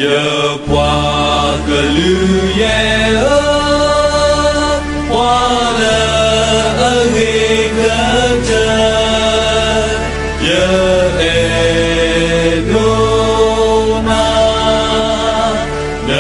ယပှၤကလုာ်ယဲၢ်ဧၢ, ပှၤလၢအဂ့ၤကတၢၢ်, ယအဲၣ်ဒိးနၤ, န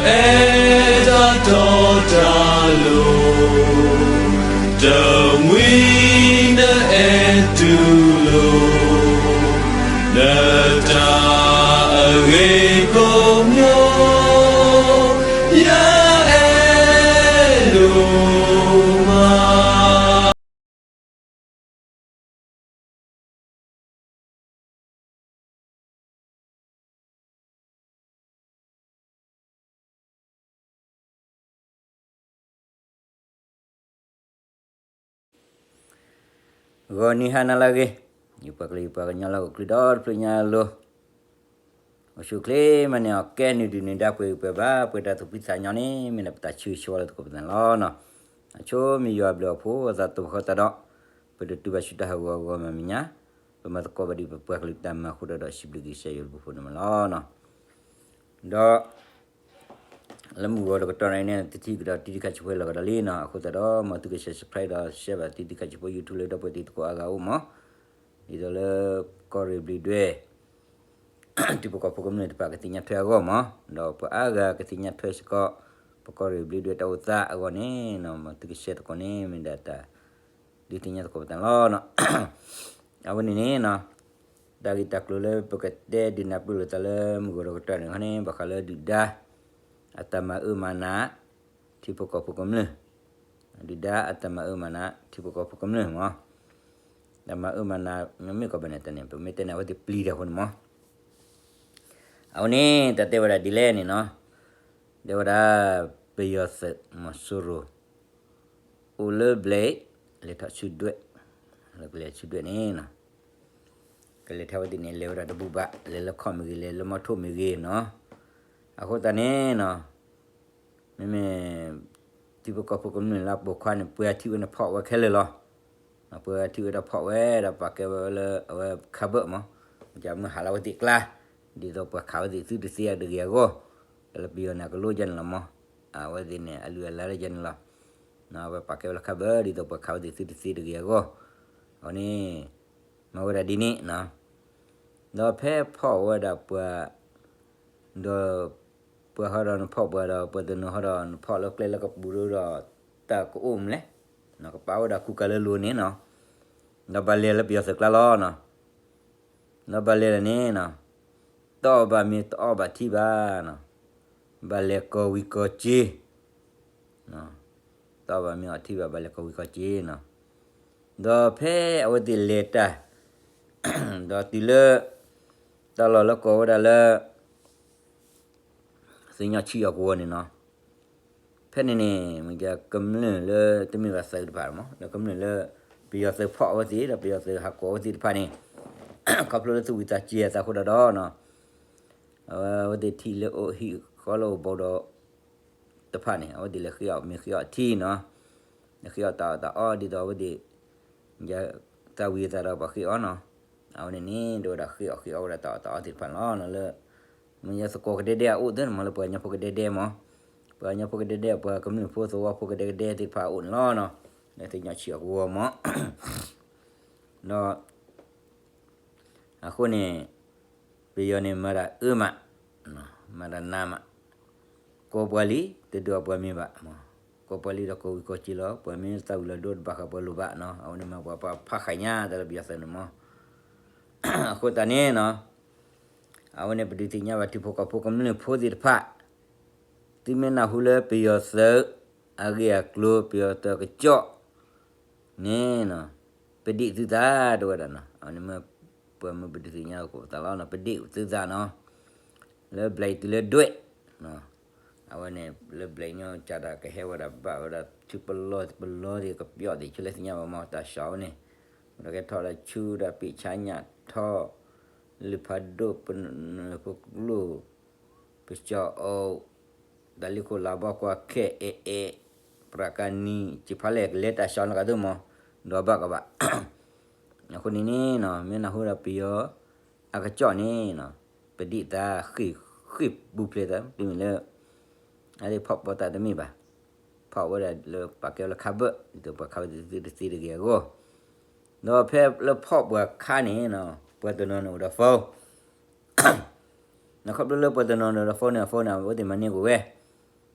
အဲၣ်တၢ်တီတၢ်လိၤ, တမှံၤနအဲၣ်တူၢ်လိာ် နတၢ်အဂ့ၤကိးမံၤ, ယအဲၣ်ဒိးမး. ဂီၤနံၤဟါနၤလၢအဂ့ၤ, ယပှၤကလုာ်ယပှၤကညီလၢဟီၣ်ခိၣ်ချၢဒီတဖျၢၣ်ညါအလိၤ, အိၣ်ဆူၣ်အိၣ်ချ့မၤန့ၢ်အီၤ ကဲနုာ်ဒုၣ်နုာ်ဒါ ပှဲၤဂံၢ်ပှဲၤဘါ ပှဲၤတၢ်သူၣ်ဖှံသးညီန့ၣ် မ့ၢ်ဒၣ်ပတၢ်ဆၢဂ့ၤဆၢဝါလၢသကိးပသးန့ၣ်လီၤ. အဆိမ့ၢ်ယွၤအဘျုးအဖှိၣ် အသးတဖီသးဒီး ပတတုၤဘၣ်ဆူတၢ်ဟးဂီၤအဂီၢ်မးမ့ၢ်ညါ, ပမၤသကိးဘၣ်ဒံးပပှၤကလုာ်တၢ်မၤအဃိဒီး ဒီးစံးဘျုးက့ၤကစၢ်ယွၤအဘျုးအဖှိၣ်န့ၣ်မးလီၤ. ဒီး လၢမုၢ်ဂီၤတကတီၢ်န့ၣ် တထံၣ်ကဒီးတံၤသကိးလၢကဒီးလံနီၤ, အဃိသတးဒီး မ်သုက subscribe ဒီး share ဘၣ်တံၤသကိးဖိ YouTube လၢဒီပုၢ်ဝဲၢ်တံၤသကိးအါဂၤအိၣ်မး, ဒ်သိးလၢ ကီၢ်ရ့ၣ်ဘျံးဒွဲၣ် ထံဖိကီၢ်ဖိကမျၢၢ်တဖၣ်ကသ့ၣ်ညါထွဲအဂီၢ်မး, ဒီးပှၤအါဂၤကသ့ၣ်ညါထွဲစ့ၢ်ကီး ပကီၢ်ရ့ၣ်ဘျံးဒွဲၣ်တၢ်အိၣ်သးအဂီၢ်န့ၣ်နီၤ, မ်သုက share သကိးန့ၣ် မ့ၢ်ဒၣ်တၢ် ဒုးသ့ၣ်ညါသကိးပသးန့ၣ်လီၤ. အဝဲန့ၣ်န့ၣ်နီၤ, တၢ်ဂ့ၢ်တၢ်ကျိၤလၢပကတဲဒုးနၢ်ပၢၢ်လိာ်သးလၢမုၢ်ဂီၤတကတီၢ်န့ၣ်ခီန့ၣ် ဘၣ်ဃးလၢဒုၣ်ဒါ အတၢ်မၤအၢမၤနး ထံဖိကီၢ်ဖိကမျၢၢ်, ဒုၣ်ဒါအတၢ်မၤအၢမၤနး ထံဖိကီၢ်ဖိကမျၢၢ်မး, တၢ်မၤအၢမၤနး မ့ၢ်ကီးဘၣ်န့ၣ်တၢ်န့ၣ် ပမ့ၢ်တဲန့ၣ် အဝဲသ့ၣ်ပျံၤတၢ်အဃိန့ၣ်မး, အဝဲန့ၣ် တၢ်တဲဝဲဒၣ်ဒ်လဲၣ်န့ၣ်နီၤ, တဲဝဲဒၣ် ပယီၤသုးမီၤစိရိၤ အိၣ်လၢဘျဲၣ် လဲၤထီၣ်ဆူဒွဲၣ်, လၢကလဲၤဆူဒွဲၣ်န့ၣ်နီၤ, ကလဲၤထီၣ်ဝဲသ့ၣ်န့ၣ် လဲၤဝဲဒၣ်တဘူၣ်ဘၣ်, လဲၤလၢခီၣ်မ့ၢ်ဂ့ၤ လဲၤလၢမီထိၣ်မ့ၢ်ဂ့ၤနီၤ, အဃိသတးန့ၣ်နီၤ, မ့မ့ၢ် ထံဖိကီၢ်ဖိကမျၢၢ်လၢအပိာ်ခွါန့ၣ် ပှၤထံၣ်ဝဲန့ၣ်ဖီၣ်ဝဲခဲလၢာ်လီၤ. ပှၤထံၣ်ဝဲဒၣ်ဖီၣ်ဝဲဒီးပာ်ကဲဝဲလၢအဝဲခးဘၢၣ်မး, မ့ၢ်မုၢ်ဟးလၢအဝဲသ့ၣ်ကျါ, ဒ်သိးပှၤခးဝဲသ့ၣ်သုတသ့တဂ့ၤအဂီၢ်, တၢ်လၢပယီၤန့ၣ် အကလိကၢ်န့ၣ်လီၤမး, အဝဲသ့ၣ်န့ၣ် အလုၢ်အလၢ်လၢကၢ်န့ၣ်လီၤ, အဝဲပာ်ကဲဝဲလၢခးဘၢၣ် ဒ်သိးပှၤခးဝဲသ့ၣ်သုတသ့တဂ့ၤအဂီၢ်, အဝဲန့ၣ် မၤဝဲဒၣ်ဒ်န့ၣ်နီၤ, ဒီးဖဲဖီၣ်ဝဲဒၣ်ပှၤ ဒီးပှၤဟီဒီးနဖီၣ်ပှၤဒီး ပှၤတနီၤဟီဒီးနဖီၣ်လၢကျဲလၢကပူၤဒီး တၢ်ကအိၣ်မလဲၣ်, ကပာ်ဝဲဒၣ်ကူကၤလၢလိၤန့ၣ်နီၤ, ဒီးဘၣ်လဲၤလၢပယီၤသုးကျါလီၤနီၤ, ဒီးဘၣ်လဲၤလၢန့ၣ်နီၤ, တအီၣ်ဘၣ်မ့ၤတအီၣ်ဘၣ်ထံဘၣ်နီၤ, ဘၣ်လဲၤကီၤဝံၤကီၤစ့ တအီၣ်ဘၣ်မ့ၤအီၣ်ထံဘၣ် ဘၣ်လဲၤကီၤဝံၤကီၤစ့နီၤ, ဒီးဖဲအဝဲသ့ၣ်လဲၤတၢ် ဒီးတုၤလၢ တၢ်လီၢ်လၢကိးဝဲဒၣ်လၢ သ့ၣ်ညါဆံးအီၤကဝီၤန့ၣ်နီၤ, ဖဲန့ၣ်န့ၣ် မ့ၢ်ကမျၢၢ်လၢတမ့ၢ်ဘၣ်သုးတဖၣ်မး လၢကမျၢၢ်လၢ ပယီၤသုးဖီၣ်အဝဲသ့ၣ် ဒီးပယီၤသုးဟးကိးအဝဲသ့ၣ်တဖၣ်န့ၣ် ခီဖျိလၢသူၣ်ဝံၣ်သးစူၤအသးအဃိဒီးနီၤ အဝဲသ့ၣ်ထံၣ်လၢအိၣ်ဟံၣ်ဃီလၢအိၣ်ဘူးဒီး တဖၣ်န့ၣ် အဝဲသ့ၣ်လဲၤဃ့အီၣ်မ့ၤဃ့အီၣ်ထံနီၤ, လဲၤဃ့အီၣ်တၢ်အီၣ်တၢ်အီဒ်သိးအဝဲသ့ၣ် သးဝံၣ်အသးဒီးပှၤဃ့အီၣ်နီၤ, အဝဲန့ၣ်န့ၣ် ဒ်ဝဲဒၣ်ဃ့အီၣ်ဃ့အီဝဲဒၣ်တၢ်အီၣ်တၢ်အီသ့ၣ်တဖၣ်န့ၣ်လီၤ. လၢ မ့ၢ်ယသကိးကဒဲဒဲအအိၣ်သ့ၣ်န့ၣ်မး လၢပှၤကညီဖိကဒဲဒဲမး, ပှၤကညီဖိကဒဲဒဲ ပှၤကမျၢၢ်ဖိသဝီဖိကဒဲကဒဲသ့ၣ်တဖၣ်အအိၣ်န့ၣ်လီၤ. လၢသ့ၣ်ညါဆံးအကဝီၤမး ဒီး အဃိန့ၣ် ပယီၤန့ၣ်မၤတၢ်အၢမး, မၤတၢ်နးမး, ကိးပှၤလံ တဒုးအီၣ်ပှၤမ့ၤဘၣ်, ကိးပှၤလံဒီးကိးဝံၤကိးစ့လီၤ, ပှၤမ့ၢ်သးဝံၣ်လီၤဒိတဘၣ်ဃးပှၤလိၤဘၣ်နီၤ, အဝဲန့ၣ်မ့ၢ်ပှၤဖးဃာ်ညါ တၢ်လၢပယီၤသုးန့ၣ်မး, အဃိသတးန့ၣ်နီၤ အဝဲန့ၣ်ပဒုးသ့ၣ်ညါဘၣ်ထံဖိကီၢ်ဖိကမျၢၢ်ဖိသ့ၣ်တဖၣ်, သုမ့ၢ်နၢ်ဟူလၢပယီၤသုး အဂ့ၢ်အကျိၤ ပယီၤသုးအကစီၣ်န့ၣ်နီၤ, ပဒ့ၣ်သုသး တဲဝဲဒၣ်နီၤ, အဝဲန့ၣ်မ့ၢ်ပှၤမ့ၢ်ပဒုးသ့ၣ်ညါသကိးပသးလီၤနီၤ, ပဒ့ၣ်သုသးနီၤ, လၢဘျဲးတုၤလၢဒွဲၣ် အဝဲန့ၣ် လၢဘျဲးညါကဒီးကဟဲဝဲဒၣ်ဘၣ်ဝဲဒၣ် ထံပလီၢ်ပလီၢ်သ့ၣ်ကပျီၣ်သ့ၣ် ဆူလဲသ့ၣ်ညါဘၣ်မး တၢ်စှၤဝဲန့ၣ်, ဒီးကဲထီၣ်လၢဆူဒီးပ့ၣ်ဆါညၣ်ထီၣ် လုၢ်ဖးဒိၣ်ပနၢ်ပကျိၣ် ပစီၤအီၣ် တၢ်လ့ၢ်ခိၣ်လၤဘီကွၢ်ခဲအဲၣ်အဲၣ် ပြၢ်ကါနံၤ စံးဖးလဲၢ်ကလဲၤတၢ်စှၤလီၤကဒိၣ်မး ဒီးဘၣ်ကဘၣ် အဃိန့ၣ်န့ၣ်နီၤ မ့ၢ်နၢ်ဟူဒီးပယီၤအကစီၣ်န့ၣ်နီၤ ပဒ့ၣ်သးဃ့ၢ် ဃ့ၢ်ပူၤဖျဲးသး တမ့ၢ်လၢ အဒ်ဖီၣ်ပီတၢ်တမ့ၢ်ဘၣ်, ဖီၣ်ဝဲဒၣ်လၢပာ်ကဲလၢခါဘၢၣ် ဒ်သိးပှၤခးဝဲသ့ၣ်သုတသ့တဂ့ၤအဂီၢ်, ဒီးဖဲလၢဖီၣ်ပှၤခါန့ၣ် ပှၤတနီၤန့ၣ်အိၣ်ဒီး phone ခီဖျိလၢပှၤတနီၤန့ၣ်အိၣ်ဒီး phone န့ၣ် အ phone န့ၣ် အဝဲသ့ၣ်မၤန့ၢ်ကွံာ်ဝဲ,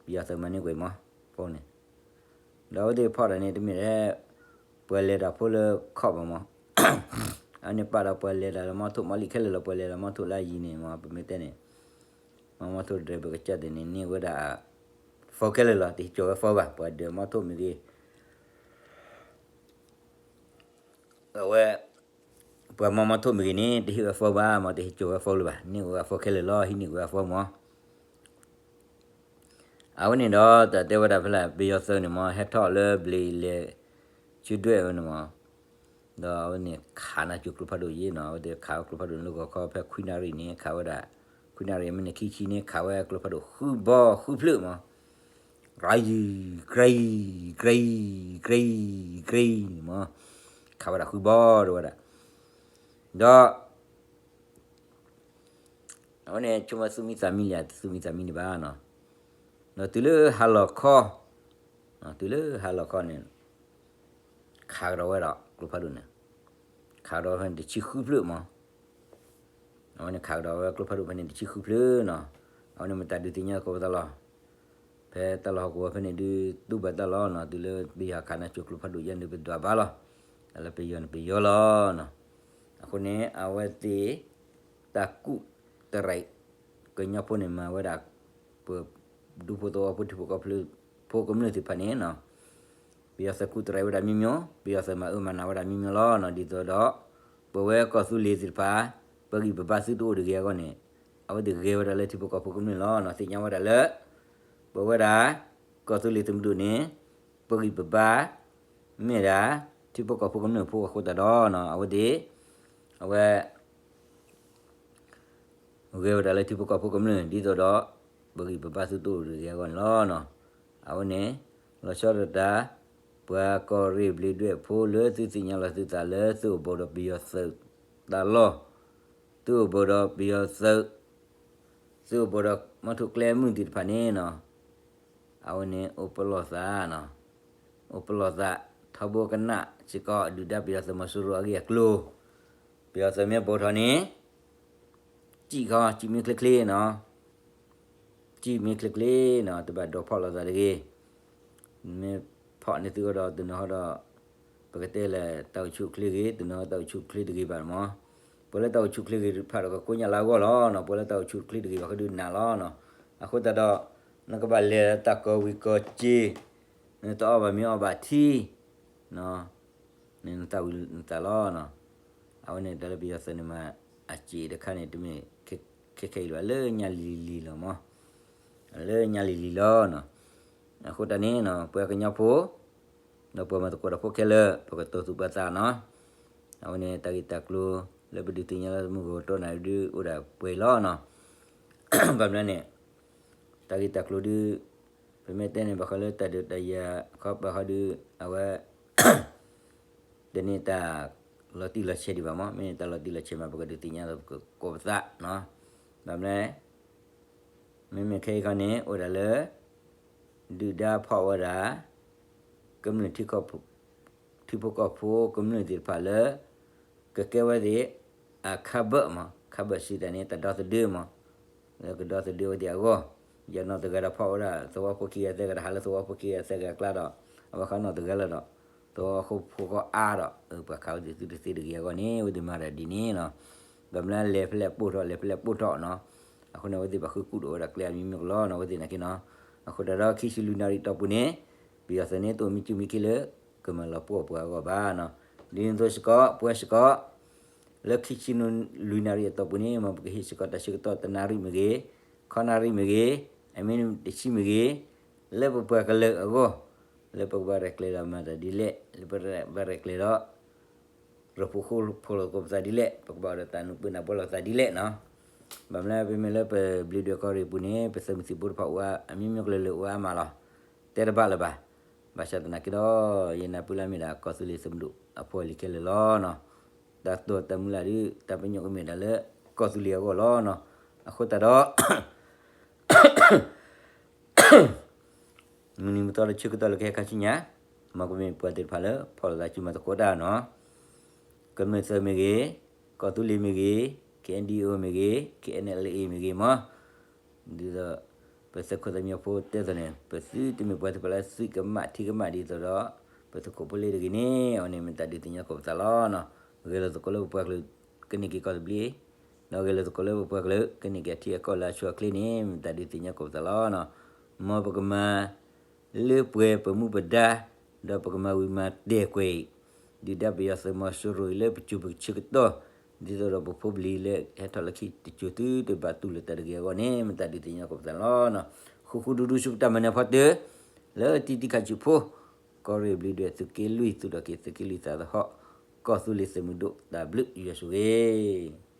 ပယီၤသုးမၤန့ၢ်ကွံာ်မး phone န့ၣ်, ဒီးအဝဲသ့ၣ်ဖီၣ်တၢ်န့ၣ် တမ့ၢ်ထဲ ပှၤလဲၤတၢ်ဖိလၢခီၣ်ဘၣ်မး, အန့ၣ်ပာ်ဒီးပှၤလဲၤတၢ်လၢမီထိၣ်မီလံခဲလၢာ်လီၤ, ပှၤလဲၤတၢ်မီထိၣ်လၢအယံၤန့ၣ်မး ပမ့ၢ်တဲန့ၣ်, မီထိၣ်ဒြဲၤဘၢၣ်ကစၢ်သ့ၣ်န့ၣ် န့ၢ်ဝဲဒၣ် phone ခဲလၢာ်လီၤ, တဟ့ၣ်ကၠီၤဝဲ phone ဘၣ်, ပှၤဒၢးမီထိၣ်မ့ၢ်ဂ့ၤ အဝဲ ပှၤမီမီထိၣ်မ့ၢ်ဂ့ၤန့ၣ် တဟ့ၣ်ဝဲ phone ဘၣ်မး, တဟ့ၣ်ကၠီၤဝဲ phone လၢၤဘၣ်, န့ၢ်ဝဲ phone ခဲလၢာ်လီၤ, ဟံးန့ၢ်ကွံာ်ဝဲ phone မး. အဝဲန့ၣ်ဒီး တၢ်တဲဝဲဒၣ်ဖဲလဲၣ် ပယီၤသုးန့ၣ်မး ဟဲထီၣ်လၢဘျံးလဲၤ ဆူဒွဲၣ်ဝဲန့ၣ်မး, ဒီးအဝဲန့ၣ်ခးနၢ်ကၠိကျိဖးဒိၣ်ယံၤနီၤ, အဝဲသ့ၣ်ခးဝဲကျိဖးဒိၣ်န့ၣ် လၢဂီၤခီဖဲခွံနၣ်ရံၣ်န့ၣ် ခးဝဲဒၣ်, ခွံနၣ်ရံၣ်မံးနံးခံဆံန့ၣ် ခးဝဲကျိဖးဒိၣ်ဃုဘီဃုဖျၢၣ်မး, ကြံ, ကြံ, ကြံ, ကြံ, ကြံန့ၣ်မး, ခးဝဲဒၣ်ဃုဘီတဝဲဒၣ်, ဒီး အဝဲန့ၣ် ဆိကမိၣ်သူၣ်မံသးမံလံ, တသူၣ်မံသးမံန့ၣ်ဘၣ်နီၤ, ဒီးတုၤလၢဟါလီၤခီ, တုၤလၢဟါလီၤခီန့ၣ် ခးကဒီးဝဲဒီးကျိဖးဒိၣ်န့ၣ်, ခးကဒီးဖဲန့ၣ်တဆံဃုဖျၢၣ်မး, အဝဲန့ၣ်ခးကဒီးဝဲကျိဖးဒိၣ်ဖဲန့ၣ် တဆံဃုဖျၢၣ်နီၤ, အဝဲန့ၣ်မ့ၢ်တၢ်ဒုးသ့ၣ်ညါသကိးပသးလီၤ, ဖဲတၢ်လီၢ်ဟီၣ်ကဝီၤဖဲန့ၣ်ဒုး တူၢ်ဘၣ်တၢ်လီၤနီၤ, တုၤလၢပယီၤခးနၢ်ကၠိကျိဖးဒိၣ်ယဲန့ၣ် ပဒွးဘၣ်လီၤ, တၢ်လၢပယီၤန့ၣ်ပယီၤလီၤနီၤ, အဃိန့ၣ် အဝဲသ့ၣ် တၢ်ကူၣ်တရံး ကညီဖိန့ၣ်မၤဝဲဒၣ် ပ ဒူဖိသဝီဖိထံဖိကီၢ်ဖိ ဖိကမျၢၢ်သ့ၣ်တဖၣ်န့ၣ်နီၤ, ပယီၤသုးကူၣ်တရံးဝဲဒၣ်မံၤမံၤ, ပယီၤသုးမၤအၢမၤနးဝဲဒၣ်မံၤမံၤလီၤနီၤ, ဒ်သိးဒီး ပဝဲကီၢ်သူလ့ၤသ့ၣ်တဖၣ် ပဂံၢ်ပဘါသုတအိၣ်တဂ့ၤအဂီၢ်န့ၣ်, အဝဲသ့ၣ်ဂဲၤဝဲဒၣ်လၢထံဖိကီၢ်ဖိကမျၢၢ်လီၤနီၤ, သ့ၣ်ညါဝဲဒၣ်လၢ ပဝဲဒၣ် ကီၢ်သူလ့ၤသုးမုၢ်ဒိၣ်န့ၣ် ပဂံၢ်ပဘါ မ့ၢ်ဒၣ် ထံဖိကီၢ်ဖိကမျၢၢ်ဖိအဃိသတးဒီးနီၤ, အဝဲသ့ၣ် အဝဲ ဂဲၤဝဲဒၣ်လၢထံဖိကီၢ်ဖိကမျၢၢ် ဒ်သိးဒီး ပဂံၢ်ပဘါသုတအိၣ်တဂ့ၤအဂီၢ်န့ၣ်လီၤနီၤ. အဝဲန့ၣ် လီၤဆီဒၣ်တၢ် ပှၤကီၢ်ရ့ၣ်ဘျံးဒွဲၣ်ဖိလၢသုသ့ၣ်ညါလီၤသုသးလၢသုအိၣ်ဘူးဒီးပယီၤသုးတၢ်လီၢ်, သုအိၣ်ဘူးဒီးပယီၤသုး, သုအိၣ်ဘူးဒီးမီထိၣ်ကျဲမုၢ်သ့ၣ်တဖၣ်န့ၣ်နီၤ, အဝဲန့ၣ်အိၣ်ပလီၢ်သးနီၤ, အိၣ်ပလီၢ်သး ထီဘိကနၣ်စ့ၢ်ကီး ဒုၣ်ဒါပယီၤသုးမီၤစိရိၤအဂ့ၢ်အကျိၤ, ပယီၤသုးမ့ၢ်ဘူးထီၣ်န့ၣ် စံၣ်ခီ စံၣ်မ့ၢ်ချ့ချ့နီၤ, စံၣ်မ့ၢ်ချ့ချ့နီၤ တဘၣ်ဒိးဖီၣ်လိာ်သးတဂ့ၤ, မ့ၢ်ဖီၣ်န့ၢ်သုဂီၢ်ဒီး တနီၤဟီဒီး ပကတဲလၢတၢ်အိၣ်ဆူၣ်အိၣ်ချ့ဂ့ၤ, တနီၤတၢ်အိၣ်ဆူၣ်အိၣ်ချ့တဂ့ၤဘၣ်မး, ပှၤလၢတၢ်အိၣ်ဆူၣ်အိၣ်ချ့ဂ့ၤတဖၣ်ဒီး ကကိညၢ်လၢအဂီၢ်လီၤနီၤ, ပှၤလၢတၢ်အိၣ်ဆူၣ်အိၣ်ချ့တဂ့ၤဘၣ် ကဒုးနးလီၤနီၤ, အဃိသတးဒီး နကဘၣ်လဲၤတၢ်ကီၤဝံၤကီၤစ့ၤ, နတအီၣ်ဘၣ်မ့ၤအီၣ်ဘၣ်ထံ နသၣ်ဝံၤနသးလီၤနီၤ, အဝဲန့ၣ်တၢ်လၢပယီၤသုးန့ၣ်မး အစ့ၤတခါန့ၣ် တမ့ၢ်ခဲခဲအံၤလၢၤဘၣ် လၢညါလံၤလံၤလီၤမး, လၢညါလံၤလံၤလီၤနီၤ, အဃိတၢ်န့ၣ်နီၤ ပှၤကညီဖိ ဒီးပှၤမၤသကိးတၢ်ဖိခဲလၢာ် ပကတိၤသူၣ်ပှၤသးနီၤ, အဝဲန့ၣ်တၢ်ဂ့ၢ်တၢ်ကျိၤ လၢပဒုးသ့ၣ်ညါလၢမုၢ်ဂီၤတီနၣ်ရံၣ်ဒုးအိၣ်ဒၣ်ပှဲၤလီၤနီၤ, ဘၣ်မနုၤန့ၣ် တၢ်ဂ့ၢ်တၢ်ကျိၤဒုး ပမ့ၢ်တဲန့ၣ် ဘၣ်ဃးလၢတၢ်ဒုးတၢ်ယၤခီပၤဃီဒုး အဝဲ တန့ၢ်တၢ်လီၤတံၢ်လီၤဆဲးဒံးဘၣ်မး, မ့ၢ်န့ၢ်တၢ်လီၤတံၢ်လီၤဆဲးမး ပကဒုးသ့ၣ်ညါဒီးပကကိးပသးနီၤ, ဘၣ်မနုၤ မ့မ့ၢ်ခဲအံၤခီန့ၣ် အိၣ်ဒၣ်လၢ ဒုၣ်ဒါဖီၣ်ဝဲဒၣ် ကမျၢၢ်ထံ ထံဖိကီၢ်ဖိကမျၢၢ်သ့ၣ်တဖၣ်လၢ ကကဲဝဲသ့ၣ် အခါဘၢၣ်မး, ခါဘၢၣ်စံးတၢ်န့ၣ် တၢ်ဒီသဒၢမး, လၢကဒီသဒၢဝဲသ့ၣ်အဂီၢ်, ယနီၢ်တဂၤဒီးဖီၣ်ဝဲဒၣ် သဝီဖိခံဂၤသၢဂၤဒီး ဟးလၢသဝီဖိခံဂၤသၢဂၤအကျါဒီး အဝဲဃီနီၢ်တဂၤလၢာ်ဒီး သဝီဖိဃီအါဒီး ပှၤခးဝဲသ့ၣ်သုတသ့တဂ့ၤအဂီၢ်န့ၣ် အဝဲသ့ၣ်မၤတၢ်ဒ်န့ၣ်နီၤ, ဘၣ်မနုၤလဲၤဖဲလဲၣ်ပိၢ်ထီၣ် လဲၤဖဲလဲၣ်ပိၢ်ထီၣ်နီၤ, အဃိန့ၣ် အဝဲသ့ၣ်ဘၣ်ဃုကူၣ်ဒိၣ်ဝဲဒၣ်ကျဲအမံၤမံၤကလီနီၤ အဝဲသ့ၣ်နာ်က့နီၤ, အဃိတၢ်ဒီးခံဆံလွံၢ်နၣ်ရံၣ်တီၢ်ပူၤန့ၣ် ပယီၤသုးန့ၣ် တအိၣ်မံစူၣ်မံခ့လၢ ကမၤလီၤပှီၢ်ပှၤအဂီၢ်ဘၣ်နီၤ, ဒ်န့ၣ်အသိးစ့ၢ်ကီး ပဝဲစ့ၢ်ကီး လၢခံဆံလွံၢ်နၣ်ရံၣ်အတီၢ်ပူၤန့ၣ် မ်ပကဟ့ၣ်စ့ၢ်ကီးတၢ်ဆၢကတီၢ်တနၣ်ရံၣ်မ့ၢ်ဂ့ၤ, ခီနၣ်ရံၣ်မ့ၢ်ဂ့ၤ, အမ့ၢ်တဆံမ့ၢ်ဂ့ၤ, လၢပပှၤကလုာ်အဂီၢ်, လၢပကဘၣ်ရဲၣ်ကျဲၤဒီးမၤတၢ်ဒ်လဲၣ်, လၢပဘၣ်ရဲၣ်ကျဲၤဒီး ရဖိးခိၣ်ဖိလိာ်သကိးပသးဒ်လဲၣ်, ပကဘၣ်အိၣ်ဒီးတၢ်နုာ်ပၢၢ်နၢ်ပၢၢ်လိာ်သးဒ်လဲၣ်နီၤ, ဘၣ်မနုၤပမ့ၢ်လၢပဘျံးဒွဲၣ်ကီၢ်ရ့ၣ်ပူၤန့ၣ် ပသုးမုၢ်သံၣ်ဘိတဖၣ်အိၣ်အါ အမံၤမံၤကလၢာ်လၢာ်အိၣ်အါမးလီၤ, တဲတဘၣ်လၢၤဘၣ်, ဘၣ်ဆၣ်သနာ်က့ဒီး ယနၢ်ပၢၢ်လၢမ့ၢ်ဒၣ်ကီၢ်သူလ့ၤသုးမုၢ်ဒိၣ်အဖိအလံၤခဲလၢာ်လီၤနီၤ, တၢ်တိာ်တၢ်မုၢ်လၢ်ဒုး တၢ်ပညိၣ်ကမ့ၢ်ဒၣ်လၢ ကီၢ်သူလ့ၤအဂီၢ်လီၤနီၤ, အဃိသတးဒီး မုၢ်နံၤမုၢ်သီတဆၢကတီၢ်လၢကဟဲခါဆူညါ, မ်ကမ့ၢ်ပှၤသ့ၣ်တဖၣ်လၢဖီၣ်လိာ်သးစုမၤသကိးတၢ်နီၤ, ကမျၢၢ်သုးမ့ၢ်ဂ့ၤ, ကီၢ်သူလ့ၤမ့ၢ်ဂ့ၤ, K N D O မ့ၢ်ဂ့ၤ, K N L A မ့ၢ်ဂ့ၤမး, ဒ်သိး ပသုးခိၣ်သးမံဖိတဲသိးန့ၣ် ပသုတမ့ၢ်ပှၤသ့ၣ်တဖၣ်လၢသုကမၣ်ထံကမၣ်ဒ်သိးဒီး ပသုးခိၣ်ဖိလ့ၤတဂ့ၤန့ၣ် အဝဲန့ၣ်မ့ၢ်တၢ်ဒုးသ့ၣ်ညါကိးပသးလီၤ. ဂဲၤလိာ်သကိးလၢပပှၤကလုာ် ကန့ၢ်က့ၤကီၢ်သဘျ့, ဒီးဂဲၤလိာ်သကိးလၢပပှၤကလုာ် ကန့ၢ်က့ၤအထံအကီၢ်လၢအဆိအချ့န့ၣ် မ့ၢ်တၢ်ဒုးသ့ၣ်ညါကိးပသးလီၤ. မ်ပကမၤ လၢပှဲၤပမူပဒါ, ဒီးပကမၤဝံၤမၤတဲာ်ကွဲၤအံၤ, ဒုၣ်ဒါပယီၤသုးမီၤစိရိၤအံၤလၢပစိၤပဆၢကတီၢ်, ဒ်သိးဒီးပဖိပလံၤလၢဟဲထီၣ်လၢခံတစိၤသုတဘၣ်တူၢ်လိာ်တၢ်တဂ့ၤအဂီၢ်န့ၣ် မ့ၢ်တၢ်ဒုးသ့ၣ်ညါကိးပသးလီၤ. ဃူဃူဒူဒူဆူပတၢ်မၤနၢၤဖီတၢၢ်, လၢတံၤတံၤခးဆူၣ်ဖိ, ကီၢ်ရ့ၣ်ဘျံးဒွဲၣ်သုးက့လွံၢ် သူၣ်ထီၣ်က့ၤသုးက့လွံၢ်သးသဟီၣ်, ကီၢ်သူလ့ၤသုးမုၢ်ဒိၣ်တၢ်ဘျုးယွၤဆိၣ်ဂ့ၤ